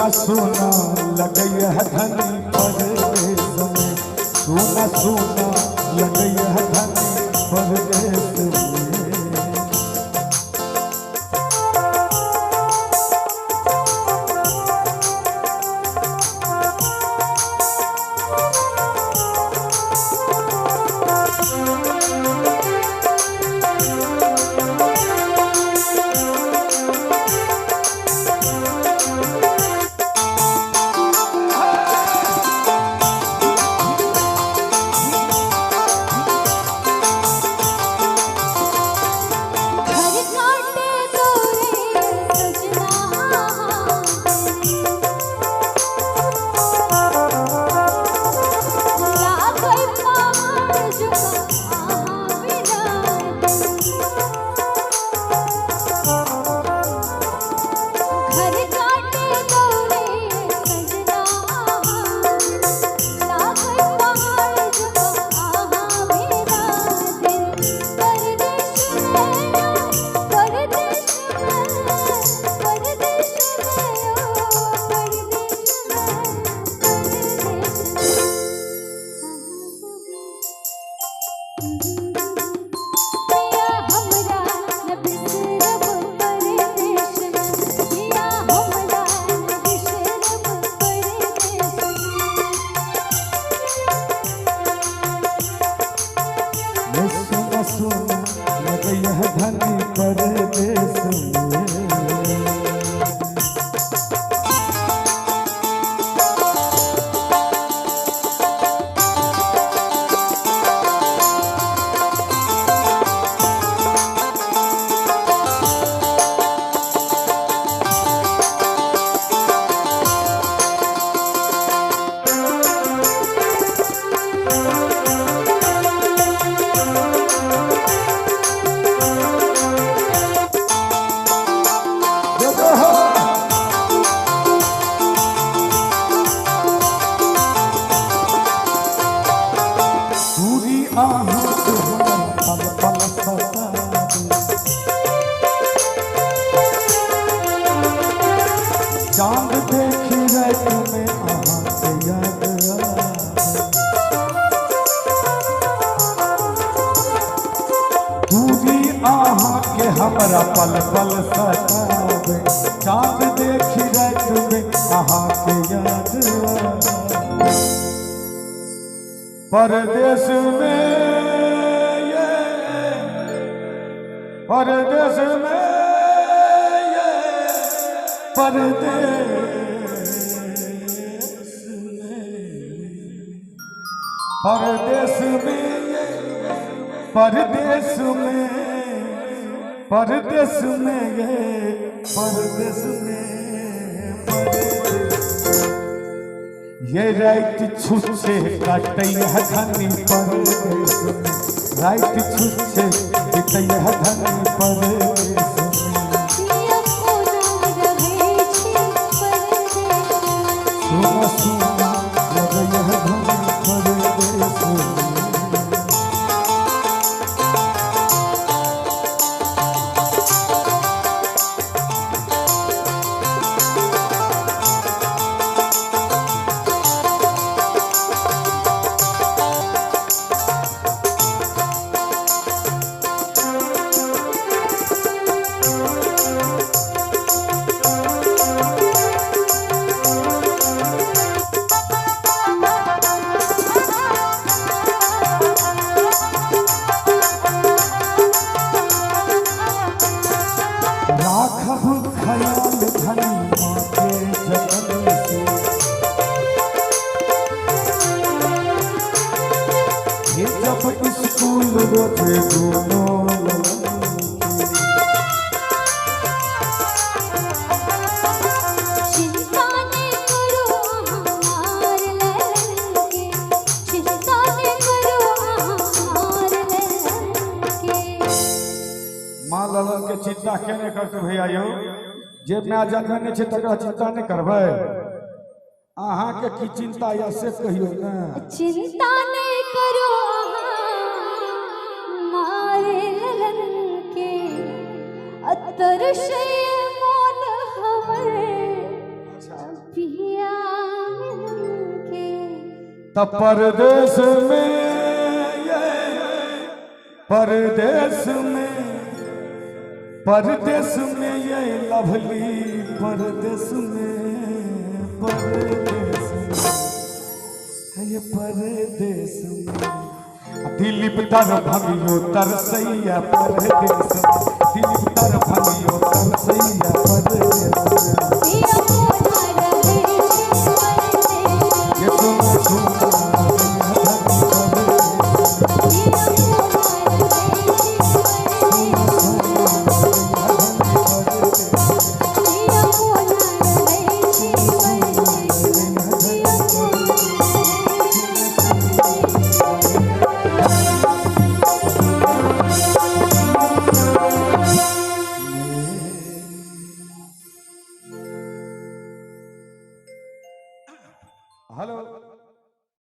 सुना सुना लगैया धनी परदेश में, सुना सुना लगैया धनी परदेश में। सुना लगैया धनी परदेश में। चांद देखी रात में आहा के याद दूरी आहा के हमरा पल पल सतावे, चांद देखी रात में आहा के याद। परदेश में ये, परदेश में ये, परदेश में, परदेश में, परदेश में, परदेश में ये, परदेश में, ये रात छुच्छे काटैया धनी परदेश में, रात छुच्छे बितैया धनी परदेश में। सुना सुना लगैया धनी परदेश में। राखब ख्याल धनी माँ के जतन से, ये जब स्कूल रोज दोनों ललन के। चिंता ने करो हमार ललन के, चिंता ने करो हमार ललन के। माँ ललन के चिंता के नहीं करते भैया यो, जे माय जतने छै तकरा चिंता नहीं करबै। अहाँ के की चिंता या से कहियो ना। चिंता नहीं करो हमार ललन के, अतर से मोन हमर। त परदेश में ये परदेश में परदेश में ये लवली परदेश में परदेश में ये परदेश में दिलीप तर भगियो तरसैया परदेश में दिलीप तर भगियो तरसैया परदेश में। पिया मोर